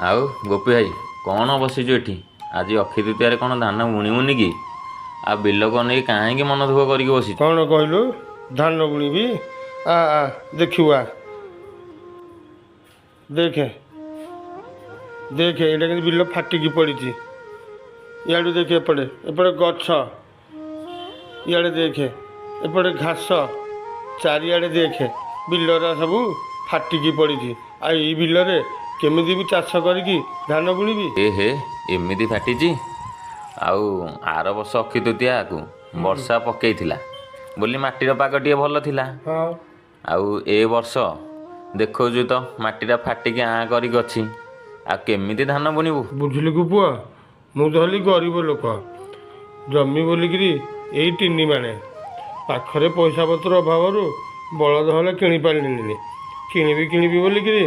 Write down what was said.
ଆଉ ଗୋପୀ ଭାଇ, କ'ଣ ବସିଛୁ ଏଠି? ଆଜି ଅକ୍ଷୟ ତୃତୀୟାରେ କ'ଣ ଧାନ ବୁଣିବୁନି କି? ଆଉ ବିଲକୁ ଅନେଇକି କାହିଁକି ମନ ଦୁଃଖ କରିକି ବସିଛୁ? କ'ଣ କହିଲୁ, ଧାନ ବୁଣିବି? ଆ ଆ ଦେଖିବୁ, ଆ ଦେଖେ ଦେଖେ, ଏଇଟା କେମିତି ବିଲ ଫାଟିକି ପଡ଼ିଛି। ଇଆଡ଼ୁ ଦେଖେ, ଏପଟେ ଏପଟେ ଗଛ, ଇଆଡ଼େ ଦେଖେ ଏପଟେ ଘାସ, ଚାରିଆଡ଼େ ଦେଖେ ବିଲରା ସବୁ ଫାଟିକି ପଡ଼ିଛି। ଆଉ ଏଇ ବିଲରେ କେମିତି ବି ଚାଷ କରିକି ଧାନ ବୁଣିବି? ଏ ହେ, ଏମିତି ଫାଟିଛି? ଆଉ ଆର ବର୍ଷ ଅକ୍ଷୟ ତୃତୀୟାକୁ ବର୍ଷା ପକେଇଥିଲା ବୋଲି ମାଟିର ପାଗ ଟିକେ ଭଲ ଥିଲା। ହଁ। ଆଉ ଏ ବର୍ଷ ଦେଖଉଛୁ ତ ମାଟିଟା ଫାଟିକି ଆଁ କରିକି ଅଛି, ଆଉ କେମିତି ଧାନ ବୁଣିବୁ? ବୁଝିଲୁ କି ପୁଅ, ମୁଁ ତ ହେଲି ଗରିବ ଲୋକ, ଜମି ବୋଲିକିରି ଏଇ 3 ମାଣେ। ପାଖରେ ପଇସା ପତ୍ର ଅଭାବରୁ ବଳଦ ହଳେ କିଣିପାରିଲିନି। କିଣିବି କିଣିବି ବୋଲିକିରି